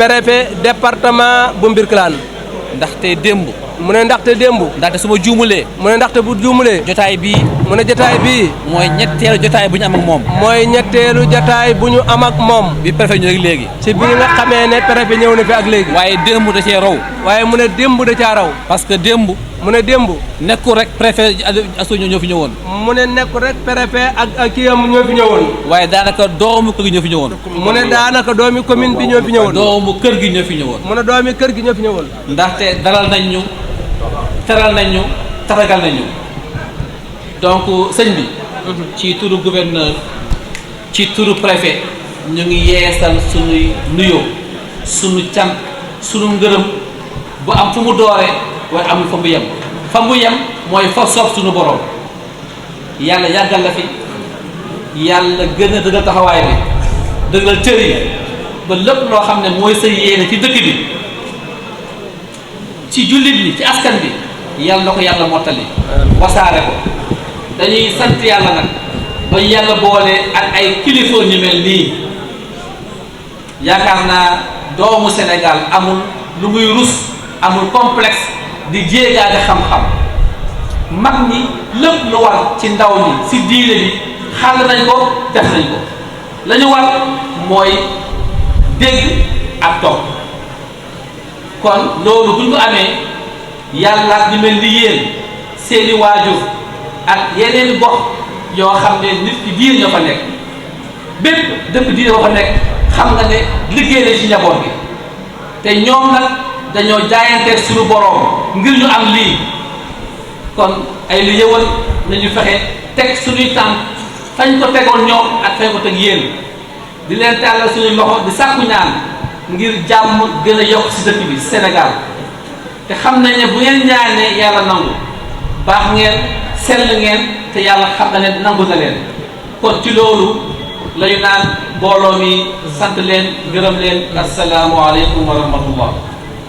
préfet département bu Mbirkilaan. ndaxte démb. mu ne ndaxte démb. ndaxte su ma juumulee. mu ne ndaxte bu juumulee. jotaay bii. mu ne jotaay bii. mooy ñetteelu jotaay bu ñu am ak moom. mooy ñetteelu jotaay bu ñu am ak moom. bi préfet ñëw ak léegi. ci bi nga xamee ne préfet ñëw na fi ak léegi. waaye démb da cee raw. waaye mu ne démb da caa raw. parce que démb. mu ne démb. nekkul rek préfet asso ñoo fi ñëwoon. mu ne nekkul rek préfet ak kii am ñoo fi ñëwoon. waaye daanaka doomu kër gi ñoo fi ñëwoon. mu ne daanaka doomi commune bi ñoo fi ñëwoon. doomu kër gi ñoo fi ñëwoon. mu ne doomi kër gi ñoo fi ñëwoon. ndaxte dalal nañ ñu teral nañ ñu tatagal nañ ñu donc sëñ bi. ci turu gouverneur ci turu préfet ñu ngi yeesal suñuy nuyoo suñu cant suñu ngërëm bu am fu mu dooree waaye amul fa mu yem mooy fa soob suñu borom yàlla yàggal la fi yàlla gën a dëggal taxawaay bi dëggal cër yi ba lépp loo xam ne mooy sa yéene ci dëkk bi ci jullit bi ci askan bi yàlla na ko yàlla mottali wasaare ko dañuy sant yàlla nag ba yàlla boole ak ay kilifa ñu mel nii yaakaar naa doomu Sénégal amul lu muy rus amul complexe di jéegaane xam-xam mag ñi lépp lu war ci ndaw ñi si diine bi xàll nañ ko def nañ ko la ñu war mooy dégg ak topp kon loolu bu ñu ko amee yàlla ñu mel ni yéen seeni waajur ak yeneen gox yoo xam ne nit ki diir ñoo fa nekk bépp dëkk diir yoo fa nekk xam nga ne liggéey nañ ci njaboot gi te ñoom nag dañoo jaayante suñu boroom ngir ñu am lii kon ay lu yëwal nañu fexe teg suñuy tànk fañ ko tegoon ñoom ak fañ ko teg yéen di leen tàllal suñuy loxo di sàkku ñaan ngir jàmm gën a yokk ci dëkk bi Sénégal te xam nañ ne bu ngeen ñaanee yàlla nangu baax ngeen sell ngeen te yàlla xam na leen nangu na leen kon ci loolu lañu naan mbooloo mi sant leen gërëm leen asalaamu aleykum wa rahmatullah